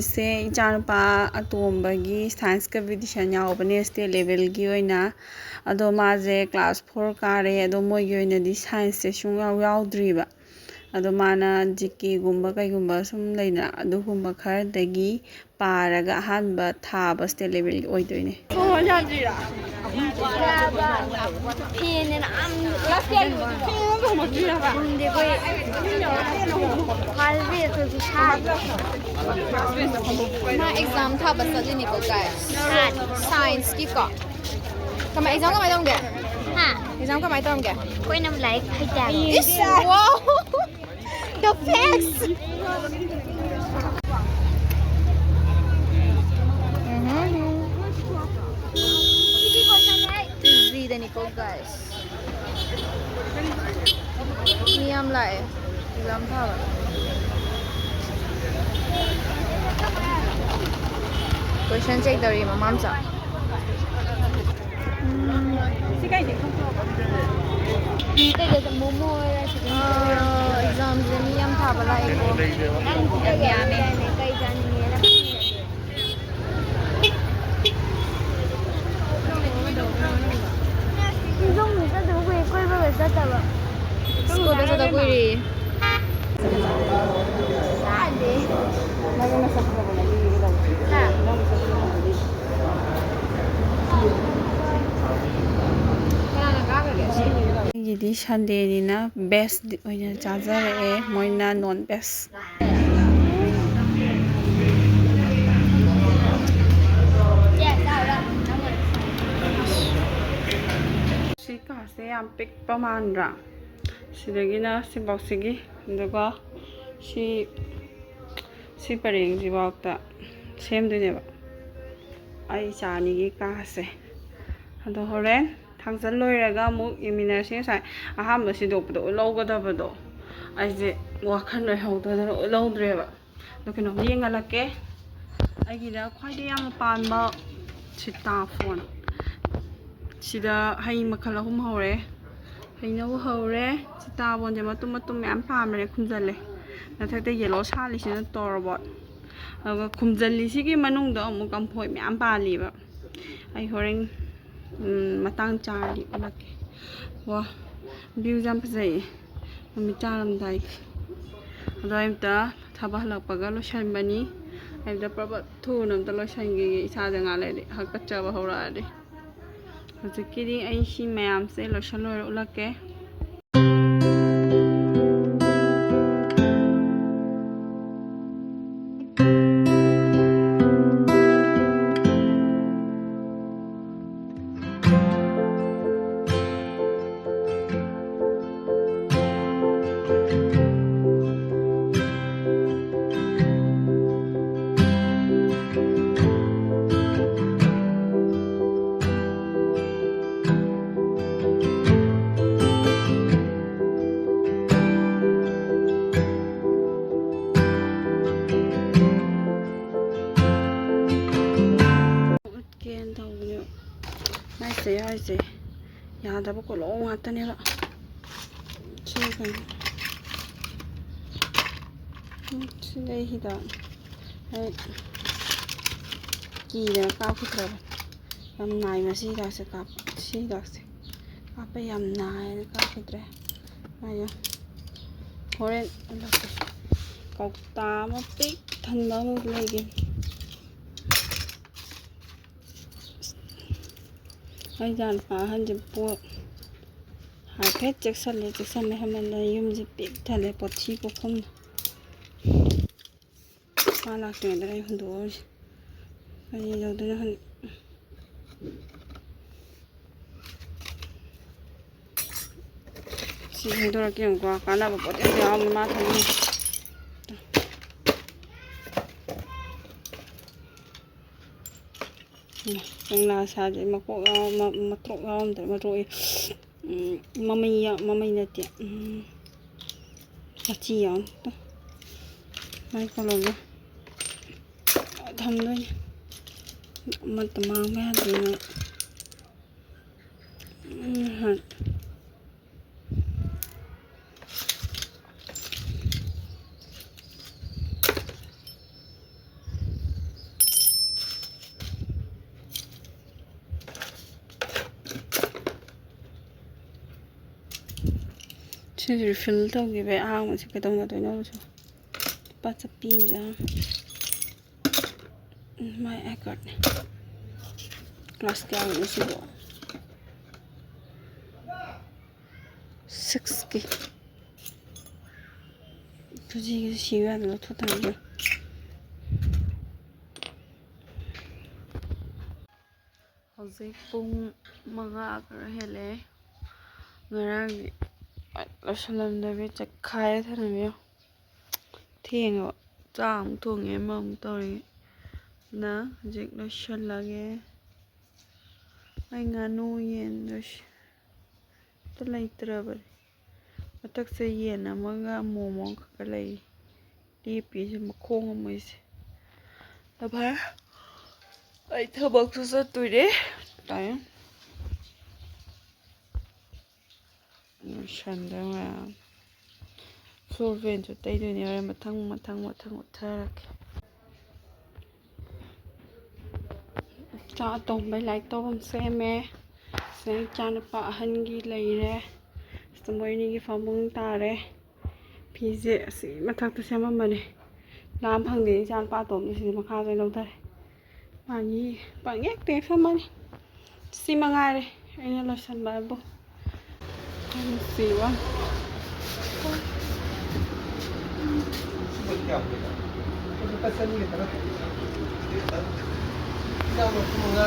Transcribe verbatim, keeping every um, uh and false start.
ꯁꯦ ꯏꯆꯥꯅꯨꯄꯥ ꯑꯇꯣꯝꯕꯒꯤ science competition ꯌꯥꯎꯕꯅꯦ state ꯂꯦꯚꯦꯜꯒꯤ ꯑꯣꯏꯅ꯫ ꯑꯗꯣ ꯃꯥꯁꯦ ꯀ꯭ꯂꯥꯁ ꯐꯣꯔ ꯀꯥꯔꯦ꯫ ꯑꯗꯣ ꯃꯣꯏꯒꯤ ꯑꯣꯏꯅꯗꯤ ꯁꯥꯏꯟꯁꯁꯦ ꯁꯨꯡꯌꯥꯎ ꯌꯥꯎꯗ꯭ꯔꯤꯕ꯫ ꯑꯗꯣ ꯃꯥꯅ ꯖꯤ ꯀꯦꯒꯨꯝꯕ ꯀꯩꯒꯨꯝꯕ ꯁꯨꯝ ꯂꯩꯗꯅ, ꯑꯗꯨꯒꯨꯝꯕ ꯈꯔꯗꯒꯤ ꯄꯥꯔꯒ ꯑꯍꯥꯟꯕ ꯊꯥꯕ ꯁ꯭ꯇꯦꯠ ꯂꯦꯚꯦꯜꯒꯤ ꯑꯣꯏꯗꯣꯏꯅꯦ꯫ ꯐꯦꯟꯅꯦꯅ ꯑꯝ ꯈꯪꯗꯦ ꯑꯩꯈꯣꯏ꯫ ꯐꯥꯜꯕꯤ ꯑꯩꯈꯣꯏ ꯈꯨꯁꯥꯗꯣ꯫ ꯃꯥ ꯑꯦꯛꯖꯥꯝ ꯊꯥꯕ ꯆꯠꯂꯤꯅꯤꯀꯣ, ꯒꯥꯏꯁ꯫ ꯁꯥꯏꯟꯁꯀꯤꯀꯣ꯫ ꯀꯃꯥꯏ, ꯑꯦꯛꯖꯥꯝ ꯀꯃꯥꯏ ꯇꯧꯔꯝꯒꯦ? ꯍꯥ? ꯑꯦꯛꯖꯥꯝ ꯀꯃꯥꯏ ꯇꯧꯔꯝꯒꯦ? ꯑꯩꯈꯣꯏꯅ ꯂꯥꯏꯔꯤꯛ ꯍꯩꯇꯦ ꯍꯥꯏꯕ꯫ ꯏꯁ, wow! The facts! ꯏꯖꯤꯗꯅꯤꯀꯣ, ꯒꯥꯏꯁ꯫ ꯃꯤ ꯌꯥꯝ ꯂꯥꯛꯑꯦ ꯑꯦꯛꯖꯥꯝ ꯊꯥꯕ꯫ ꯀꯣꯏꯁꯟ ꯆꯦꯛ ꯇꯧꯔꯤ ꯃꯃꯥ ꯃꯆꯥ꯫ ꯎꯝ꯫ ꯀꯩꯗ ꯃꯣꯃꯣ ꯑꯣꯏꯔ ꯁꯤꯗ ꯑꯥ, ꯑꯦꯛꯖꯥꯝꯁꯦ ꯃꯤ ꯌꯥꯝ ꯊꯥꯕ ꯂꯥꯛꯑꯦꯀꯣ꯫ ꯌꯥꯝ ꯌꯥꯝꯃꯦ꯫ ꯀꯩ ꯆꯥꯅꯤꯡꯉꯦꯅ ꯈꯪꯗꯦ꯫ ꯌꯨꯝꯗ ꯆꯠꯇꯕ ꯀꯨꯏꯔꯦ, ꯀꯣꯏꯕꯒ ꯆꯠꯇꯕ꯫ ꯁ꯭ꯀꯨꯜꯗ ꯆꯠꯇ ꯀꯨꯏꯔꯦ꯫ ꯇꯥꯗꯦ꯫ ꯍꯥ? ꯑꯩꯒꯤꯗꯤ ꯁꯟꯗꯦꯅꯤꯅ ꯚꯦꯖ ꯑꯣꯏꯅ ꯆꯥꯖꯔꯛꯑꯦ, ꯃꯣꯏꯅ ꯅꯣꯟ ꯚꯦꯖ꯫ ꯁꯤ ꯀꯥꯁꯦ ꯌꯥꯝ ꯄꯤꯛꯄ ꯃꯥꯟꯗ꯭ꯔꯥ? ꯁꯤꯗꯒꯤꯅ ꯁꯤꯐꯥꯎꯁꯤꯒꯤ, ꯑꯗꯨꯒ ꯁꯤ, ꯁꯤ ꯄꯔꯦꯡꯁꯤꯐꯥꯎꯇ ꯁꯦꯝꯗꯣꯏꯅꯦꯕ ꯑꯩ ꯏꯆꯥ ꯑꯅꯤꯒꯤ ꯀꯥꯁꯦ꯫ ꯑꯗꯣ ꯍꯣꯔꯦꯟ ꯊꯥꯡꯖꯜ ꯂꯣꯏꯔꯒ ꯑꯃꯨꯛ ꯌꯦꯡꯃꯤꯟꯅꯔꯁꯤ꯫ ꯉꯁꯥꯏ ꯑꯍꯥꯟꯕ ꯁꯤꯗꯣꯛꯄꯗ ꯎꯠꯍꯧꯒꯗꯕꯗꯣ ꯑꯩꯁꯦ ꯋꯥꯈꯜ ꯂꯣꯏꯍꯧꯗꯗꯅ ꯎꯠꯍꯧꯗ꯭ꯔꯦꯕ꯫ ꯑꯗꯣ ꯀꯩꯅꯣꯝ ꯌꯦꯡꯍꯜꯂꯛꯀꯦ꯫ ꯑꯩꯒꯤꯗ ꯈ꯭ꯋꯥꯏꯗꯒꯤ ꯌꯥꯝꯅ ꯄꯥꯝꯕ ꯁꯤꯇꯥꯐꯣꯟ꯫ ꯁꯤꯗ ꯍꯩ ꯃꯈꯜ ꯑꯍꯨꯝ ꯍꯧꯔꯦ꯫ ꯍꯩꯅꯧ ꯍꯧꯔꯦ꯫ ꯁꯤꯇꯥꯕꯣꯟꯁꯦ ꯃꯇꯨꯝ ꯃꯇꯨꯝ ꯃꯌꯥꯝ ꯄꯥꯟꯕꯅꯦ, ꯈꯨꯝꯖꯜꯂꯦ꯫ ꯃꯊꯛꯇ ꯌꯦꯜꯂꯣ ꯁꯥꯠꯂꯤꯁꯤꯅ ꯇꯣꯔꯕꯣꯠ꯫ ꯑꯗꯨꯒ ꯈꯨꯝꯖꯤꯜꯂꯤꯁꯤꯒꯤ ꯃꯅꯨꯡꯗ ꯑꯃꯨꯛ ꯀꯝꯐꯣꯏ ꯃꯌꯥꯝ ꯄꯥꯜꯂꯤꯕ꯫ ꯑꯩ ꯍꯣꯔꯦꯟ, ꯎꯝ, ꯃꯇꯥꯡ ꯆꯥꯔꯗꯤ ꯎꯠꯂꯛꯀꯦ꯫ ꯋꯥ, view ꯁꯦ ꯌꯥꯝ ꯐꯖꯩꯌꯦ꯫ ꯅꯨꯃꯤꯠ ꯇꯥꯔꯝꯗꯥꯏꯒꯤ꯫ ꯑꯗꯣ ꯑꯩ ꯑꯝꯇ ꯊꯕꯛ ꯍꯜꯂꯛꯄꯒ ꯂꯣꯏꯁꯟꯕꯅꯤ꯫ ꯑꯩ ꯑꯝꯇ ꯄ꯭ꯔꯞ ꯄ꯭ꯔꯞ ꯊꯨꯅ ꯑꯝꯇ ꯂꯣꯏꯁꯟꯈꯤꯒꯦ꯫ ꯏꯁꯥꯁꯦ ꯉꯥꯏꯍꯥꯛ ꯂꯩꯔꯗꯤ ꯍꯥꯀꯠꯆꯕ ꯍꯧꯔꯛꯑꯅꯤ꯫ ꯍꯧꯖꯤꯛꯀꯤꯗꯤ ꯑꯩ ꯁꯤ ꯃꯌꯥꯝꯁꯦ ꯂꯣꯏꯁꯜ ꯂꯣꯏꯔ ꯎꯠꯂꯛꯀꯦ꯫ ꯎꯠꯀꯦꯅ ꯇꯧꯕꯅꯦ꯫ ꯃꯥꯏꯁꯦ ꯍꯥꯏꯁꯦ ꯌꯥꯗꯕ ꯀꯣꯂꯣꯝ ꯉꯥꯛꯇꯅꯦꯕ꯫ ꯁꯤ ꯀꯩꯅꯣ? ꯎꯝ, ꯁꯤꯗꯩ ꯍꯤꯗꯥꯛ꯫ ꯑꯩ ꯀꯤꯗꯅ ꯀꯥꯞꯈꯤꯗ꯭ꯔꯕ꯫ ꯌꯥꯝ ꯅꯥꯏ ꯃꯁꯤ ꯍꯤꯗꯥꯛꯁꯦ ꯀꯥꯞꯄ꯫ ꯁꯤ ꯍꯤꯗꯥꯛꯁꯦ ꯀꯥꯞꯄ ꯌꯥꯝ ꯅꯥꯏꯌꯦꯅ ꯀꯥꯞꯈꯤꯗ꯭ꯔꯦ꯫ ꯉꯥꯏꯌꯣ꯫ ꯍꯣꯔꯦꯟ ꯎꯠꯂꯛꯀꯦ꯫ ꯀꯧꯇꯥ ꯑꯃ ꯄꯤꯛ ꯊꯟꯕ ꯑꯃ ꯂꯩꯒꯦ꯫ ꯑꯩ ꯏꯆꯥꯅꯨꯄꯥ ꯑꯍꯟꯁꯦ ꯄꯣꯠ ꯍꯥꯏꯐꯦꯠ ꯆꯦꯛꯁꯜꯂꯦ, ꯆꯦꯛꯁꯜꯂꯦ ꯍꯥꯏꯃꯟꯗꯅ ꯌꯨꯝꯁꯦ ꯄꯤꯛ ꯊꯜꯂꯦ ꯄꯣꯠꯊꯤ ꯄꯣꯠꯈꯨꯝꯅ꯫ ꯃꯥ ꯂꯥꯛꯇ꯭ꯔꯤꯉꯩꯗ ꯑꯩ ꯍꯨꯟꯗꯣꯛꯍꯧꯔꯤꯁꯦ꯫ ꯀꯔꯤ ꯇꯧꯗꯣꯏꯅꯣ ꯈꯪꯗꯦ꯫ ꯁꯤ ꯍꯦꯛꯇꯣꯔꯛꯀꯦ ꯌꯦꯡꯉꯨꯀꯣ꯫ ꯀꯥꯟꯅꯕ ꯄꯣꯠ ꯑꯝꯇ ꯌꯥꯎꯔꯝꯃꯣꯏ ꯃꯥ ꯊꯝꯃꯤ꯫ ꯀꯪꯂꯥ ꯁꯥꯁꯦ ꯃꯀꯣꯛ ꯌꯥꯎ-, ꯃ-, ꯃꯇ꯭ꯔꯣꯛ ꯌꯥꯎꯔꯝꯗ꯭ꯔꯦ꯫ ꯃꯇ꯭ꯔꯣꯛ, ꯎꯝ, ꯃꯃꯩ ꯌꯥꯎ-, ꯃꯃꯩ ꯅꯠꯇꯦ꯫ ꯎꯝ, ꯃꯆꯤ ꯌꯥꯎꯔꯝꯗ꯭ꯔꯦ꯫ ꯃꯥꯏ ꯀꯣꯂꯣꯝꯗꯣ ꯊꯝꯗꯣꯏꯅꯦ꯫ ꯑꯃꯠꯇ ꯃꯥꯡꯕ ꯌꯥꯗꯦꯅ꯫ ꯎꯝ, ꯍꯣꯏ꯫ ꯔꯤꯐꯤꯜ ꯇꯧꯈꯤꯕꯩ ꯑꯍꯥꯡꯕꯁꯦ ꯀꯩꯗꯧꯅꯗꯣꯏꯅꯣ? ꯂꯨꯄꯥ ꯆꯠꯄꯤ ꯑꯃ ꯆꯪꯉꯦ꯫ ꯃꯥꯏ ꯑꯥꯏ ꯀꯥꯔꯠꯅꯦ꯫ ꯀ꯭ꯂꯥꯁ ꯀꯌꯥꯒꯤꯅꯣ ꯁꯤꯕꯣ? ꯁꯤꯛꯁꯀꯤ꯫ ꯇꯨꯖꯤꯒꯤꯁꯨ ꯁꯤꯕ ꯌꯥꯗ ꯂꯧꯊꯣꯛ ꯇꯥꯔꯦ꯫ ꯍꯧꯖꯤꯛ ꯄꯨꯡ ꯃꯉꯥ ꯈꯔ ꯍꯦꯜꯂꯦ꯫ ꯉꯔꯥꯡꯗꯤ ꯂꯣꯏꯁꯤꯜꯂꯝꯗꯕꯤ ꯆꯦꯛꯈꯥꯏꯔ ꯊꯅꯝꯃꯦ꯫ ꯊꯦꯡꯉꯦꯕ꯫ ꯆꯥꯛ ꯑꯃꯨꯛ ꯊꯣꯡꯉꯦ, ꯑꯃꯃꯨꯛ ꯇꯧꯔꯤ꯫ ꯑꯗꯨꯅ ꯍꯧꯖꯤꯛ ꯂꯣꯏꯁꯤꯜꯂꯒꯦ꯫ ꯑꯩ ꯉꯥꯅꯨ ꯌꯦꯟ ꯂꯣꯏꯁꯤ-, ꯑꯝꯇ ꯂꯩꯇ꯭ꯔꯕꯅꯤ꯫ ꯃꯊꯛꯁꯦ ꯌꯦꯟ ꯑꯃꯒ ꯑꯃꯣꯝ ꯑꯃꯈꯛꯀ ꯂꯩ꯫ ꯂꯦꯞꯄꯤꯁꯦ ꯃꯈꯣꯡ ꯑꯃ ꯃꯣꯏꯁꯦ꯫ ꯑꯗꯣ ꯐꯔꯦ, ꯑꯩ ꯊꯕꯛꯁꯨ ꯆꯠꯇꯣꯏꯔꯦ꯫ ꯇꯥꯏ꯫ ꯂꯣꯏꯁꯟꯗꯣꯏ ꯃꯌꯥꯝ꯫ ꯐ꯭ꯂꯣꯔ ꯐꯦꯟꯁꯨ ꯇꯩꯗꯣꯏꯅꯦ ꯍꯣꯔꯦꯟ ꯃꯊꯪ ꯃꯊꯪ ꯃꯊꯪ ꯎꯠꯊꯔꯛꯀꯦ꯫ ꯏꯆꯥ ꯑꯇꯣꯝꯕꯩ ꯂꯥꯏꯔꯤꯛ ꯇꯧꯐꯝ ꯁꯦꯝꯃꯦ꯫ ꯁꯤꯗ ꯏꯆꯥꯅꯨꯄꯥ ꯑꯍꯟꯒꯤ ꯂꯩꯔꯦ꯫ ꯁꯤꯗ ꯃꯣꯏ ꯑꯅꯤꯒꯤ ꯐꯃꯨꯡ ꯇꯥꯔꯦ꯫ ꯐꯤꯁꯦ ꯑꯁꯤ ꯃꯊꯛꯇ ꯁꯦꯝꯃꯝꯕꯅꯦ꯫ ꯂꯥꯝ ꯐꯪꯗꯦ, ꯏꯆꯥꯅꯨꯄꯥ ꯑꯇꯣꯝꯕꯁꯤꯗꯤ ꯃꯈꯥꯗ ꯂꯧꯊꯔꯦ꯫ ꯃꯥꯅꯤ ꯄꯪꯌꯦꯛꯇ ꯌꯦꯛꯁꯟꯕꯅꯤ꯫ ꯁꯤ ꯃꯉꯥꯏꯔꯦ ꯑꯩꯅ ꯂꯣꯏꯁꯟꯕ ꯍꯥꯏꯕꯨ꯫ ꯌꯥꯝ ꯅꯨꯡꯁꯤꯕ꯫ ꯂꯨꯄꯥ ꯆꯅꯤꯒ ꯇꯔꯥ꯫ ꯏꯆꯥ ꯃꯁꯨ ꯃꯉꯥ꯫